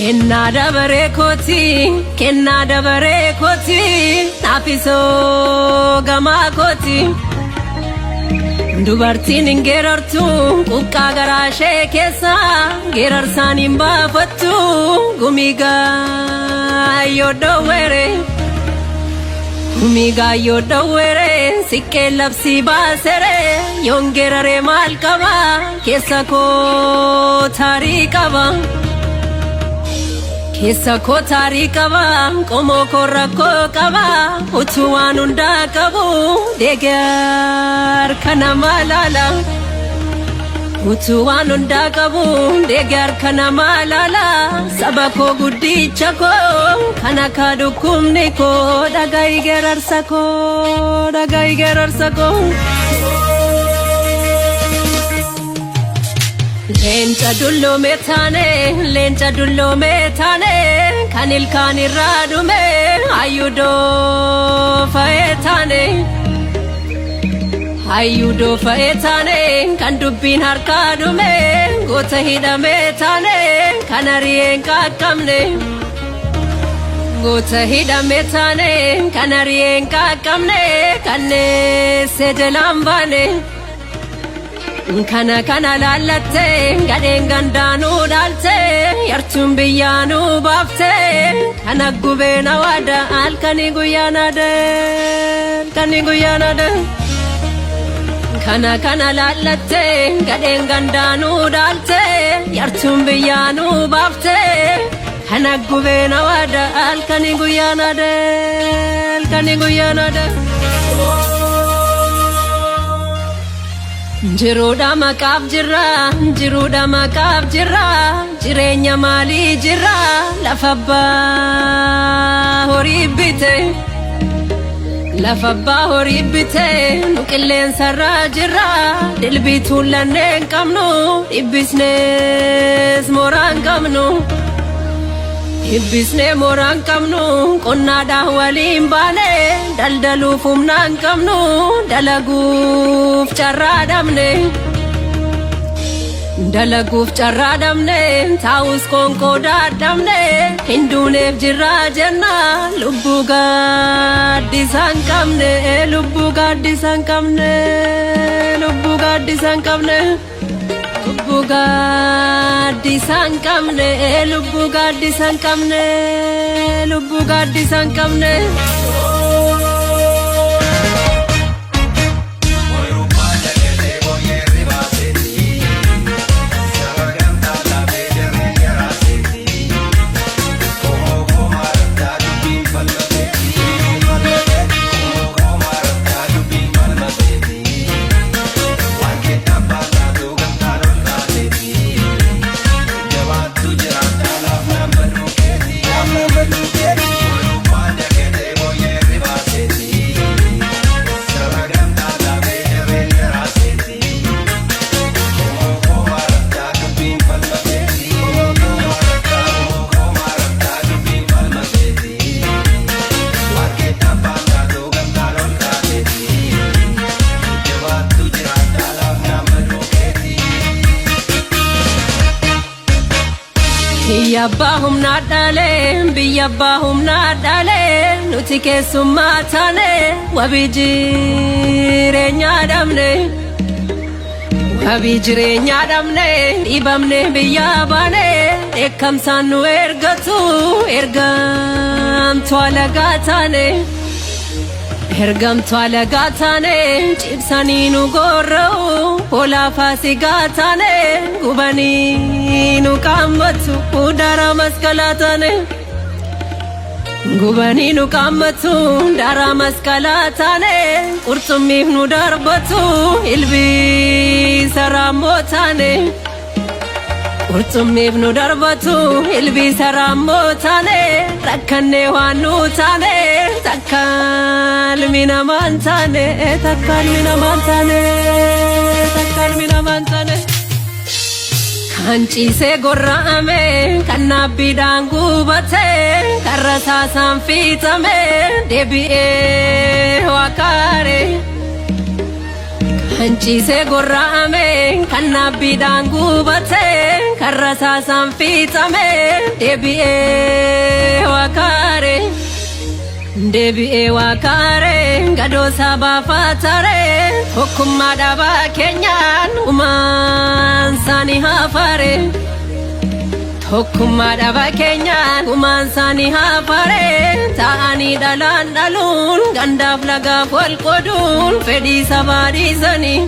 Kennaa dabaree kooti, kennaa dabaree kooti, naafisoo gamaa kooti. Dubartiin hin geerartu quqqaa garaa ishee keessa, geerarsaan hin baafattu gumii gaayyoo dhowwere. Gumii gaayyoo dhowwere siqqee labsii baasere, yoon geeraree maal qaba, keessa koo taarii qaba. Keessa koo taarii qaba, qomoo koo rakkoo qaba, utuu waan hundaa qabu deegar kana maalaala. Utuu waan hundaa qabu deegar kana maalaala, saba koo guddicha koo kan akka dhukkubni koo, dhaga'i geerarsa koo, dhaga'i geerarsa koo. Leenca dulloome taane, leenca dulloome taane, kan ilkaan irraa dhume hayyuu fa'ee taane. Hayyuu fa'ee taane, kan dubbiin harkaa dhume goota hidhame taane, kan ari'een qaqqabne. Goota hidhame taane, kan ari'een qaqqabne, kanneesse jalaan baane. Kana kana laallattee gadheen gandaanuu dhaaltee, yartuun biyyaanuu baaftee, kana gubeen awaada halkanii guyyaan ade, halkanii guyyaan ade. Kana kana laallattee gadheen gandaanuu dhaaltee, yartuun biyyaanuu baaftee, kana gubeen awaada halkanii guyyaan ade, halkanii guyyaan ade. Jiruudha maqaaf jirra, jiruudha maqaaf jirra, jireenya maalii jirra, lafa abbaa horii bite. Lafa abbaa horii bite, nu qilleensarraa jirra, dilbii tuullannee hin qabnu, dhibbisnees mooraa hin qabnu. Dhibbisnee mooraa hin qabnu, qonnaadhaan waliin baane, daldaluuf humna hin qabnu, dalaguuf carraa dhabne. Dalaguuf carraa dhabne, taa'us qoonqoo dadhabne, hin duuneef jirraa jenna, lubbuu gaaddisa hin qabne, lubbuu gaaddisa hin qabne, lubbuu gaaddisa hin qabne. Lubbuu gaaddisa hin qabne, lubbuu gaaddisa hin qabne, lubbuu gaaddisa hin qabne. Biyya abbaa humnaa dhalee, biyya abbaa humnaa dhalee, nuti keessummaa taane, wabii jireenyaa dhabne. Wabii jireenyaa dhabne, dhiibamne biyyaa baane, dheekkamsaan nu ergatu, ergamtuu alagaa taane. Ergamtuu alagaa taane, cibsanii nu gorra'u, hoolaa faasigaa taane, gubanii nu qaammatu, daaraa masqalaa taane. Gubanii nu qaammatu, daaraa masqalaa taane, qurxummiif nu darbatu, ilbiisa raammoo taane. Qurxummiif nu darbatu, ilbiisa raammoo taane, rakkannee waan nu taane, takka ilmi namaan taane, takka ilmi namaan taane, takka ilmi namaan taane. Kan ciisee gorra'ame, kan naabbiidhaan gubate, kan rasaasaan fiixame, deebi'ee waa kaare. Kan ciisee gorra'ame kan naabbiidhaan gubate kan rasaasaan fiixame deebi'ee wakaare. Deebi'ee wakaare gadoo sabaafatare tokkummaa dhabaa keenyaan uumaan isaanii hafare. Tokkummaa dhabaa keenyaan uumaan isaanii hafare ta'anii dhalaan dhaluun gandaaf lagaaf wal qooduun fedhii sabaa dhiisanii.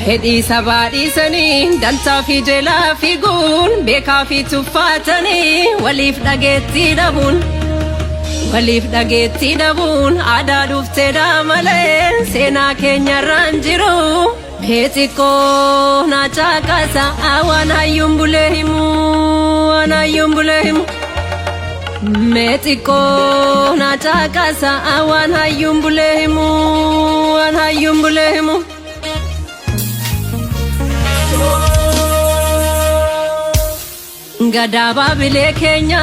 Fedhii sabaa dhiisanii dantaa fi jelaa fiiguun beekaa fi tuffaatanii waliif dhageettii dhabuun. Waliif dhageettii dhabuun aadaa dhufteedha malee seenaa keenyarraan jiru. Mee xiqqoo na caqasa waan hayyuun bulee himu waan hayyuun bulee himu. Mee xiqqoo na caqasa waan hayyuun bulee himu waan hayyuun bulee himu. Gadaa baabilee keenya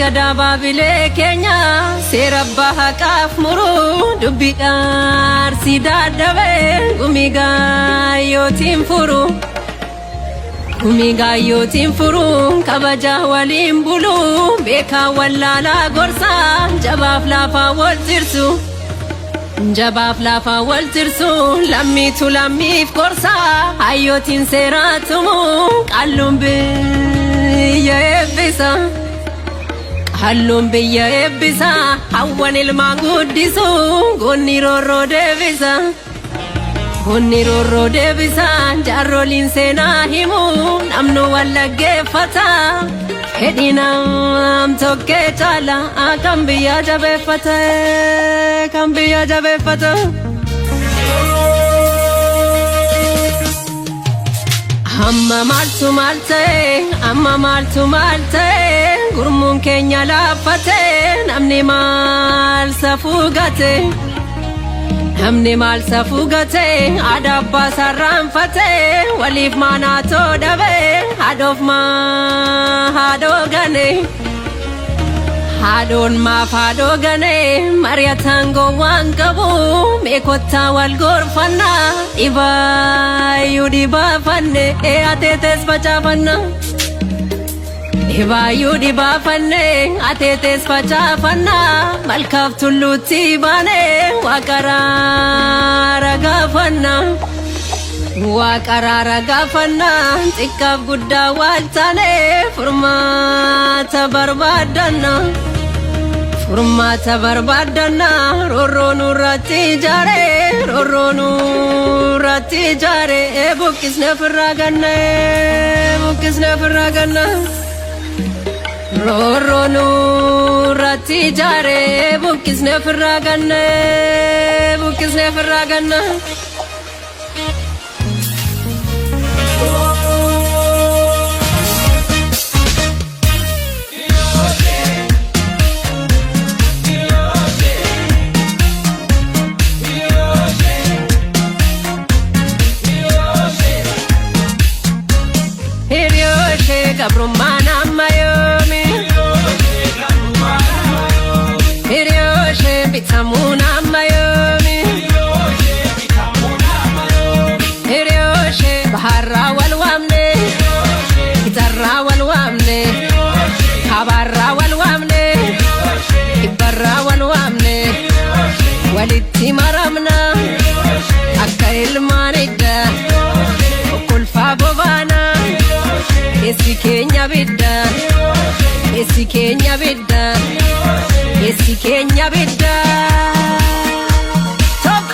gadaa baabilee keenya seera abbaa haqaaf muruu dubbii dhaarsii dadhabee gumii gaayyootiin furu. Gumii gaayyootiin furu kabaja waliin bulu beekaa wallaalaa gorsaa jabaaf laafaa wal tirsu. Jabaaf laafaa wal tirsu lammiitu lammiif gorsaa hayyootiin seeraa tumu qalluun biyya eebbisa. Qalluun biyya eebbisa hawwan ilmaan guddisu goonni roorroo deebisa. Goonni roorroo deebisa jaarroliin seenaa himu namnu wal dhaggeeffata. Fedhii nam tokkee caala kan biyya jabeeffata kan biyya jabeeffata. Amma maaltu maal ta'e amma maaltu maal ta'e gurmuun keenya laaffate namni maal safuu gate. Namni maal safuu gate aadaa abbaa sarraanfate waliif maanaatoo dhabe haadhoof maa haadhoo gane. Haadhoon maaf haadhoo gane mari'ataan gowwaan qabu meekottaa wal gorfannaa dhibaayyuu dhibaafanne ateetes facaafanna. Dhibaayyuu dhibaafanne ateetes facaafanna malkaaf tulluutti baane waaqaraara gaafanna. Waaqaraara gaafanna xiqqaaf guddaa wal taane furmaata barbaaddanna. Furmaata barbaaddanna roorroo nurratti ijaare roorroo nurratti ijaare buqqisne ofirraa ganna buqqisne ofirraa ganna. Roorroo nurratti ijaare buqqisne ofirraa ganna buqqisne ofirraa ganna. Hiriyooshe gabrummaan amma yoomi? Hiriyooshe bitamuun amma yoomi? Hiriyooshe baharraa wal waamne, gitarraa wal waamne, kabaarraa wal waamne, kibbarraa wal waamne, walitti maramna akka ilmaan idda okkolfaa bobaana keessi keenya bidda keessi keenya bidda keessi keenya bidda. Top!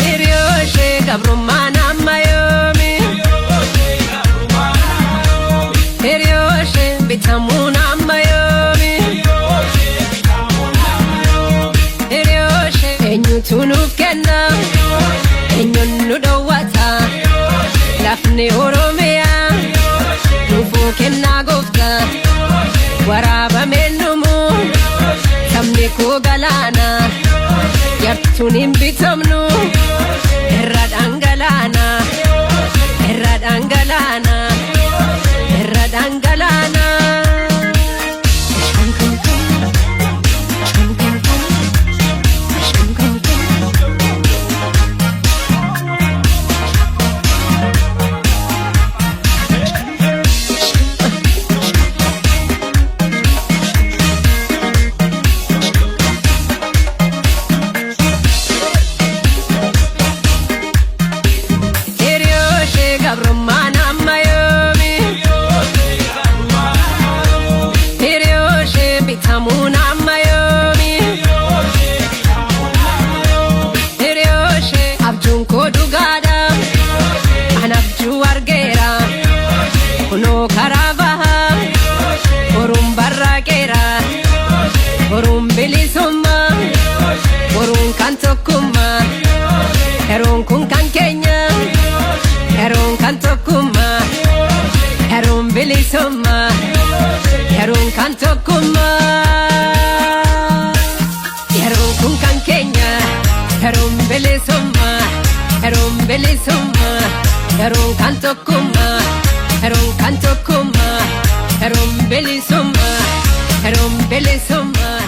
Hiriyooshe gabrummaan amma yoomi? Hiriyooshe bitamuun amma yoomi? Hiriyooshe eenyutu nuuf kenna? Eenyuun nu dhowwata? Lafni Oromiyaa nuufuu kennaa gooftaa. koo galaana, yartuun hin bitamnu, irra dhangalaana, irra dhangalaana, irra dhangalaana. Hiriyoshee gabrummaan amma yoomi? Hiriyoshee bitamuun amma yoomi? Hiriyoshee abjuun koo dhugaadha. An abjuu argeera. Kunoo karaa bahaa. Boruun barraaqeera. Boruun bilisummaa. Boruun kan tokkummaa. Yeroon kun kan keenya. Yeroon kan tokkummaa. Yeroon bilisummaa. Yeroon kan tokkummaa. Yeroon kun kan keenya. Yeroon bilisummaa. Yeroon bilisummaa. Yeroon kan tokkummaa. Yeroon kan tokkummaa. Yeroon bilisummaa. Yeroon bilisummaa.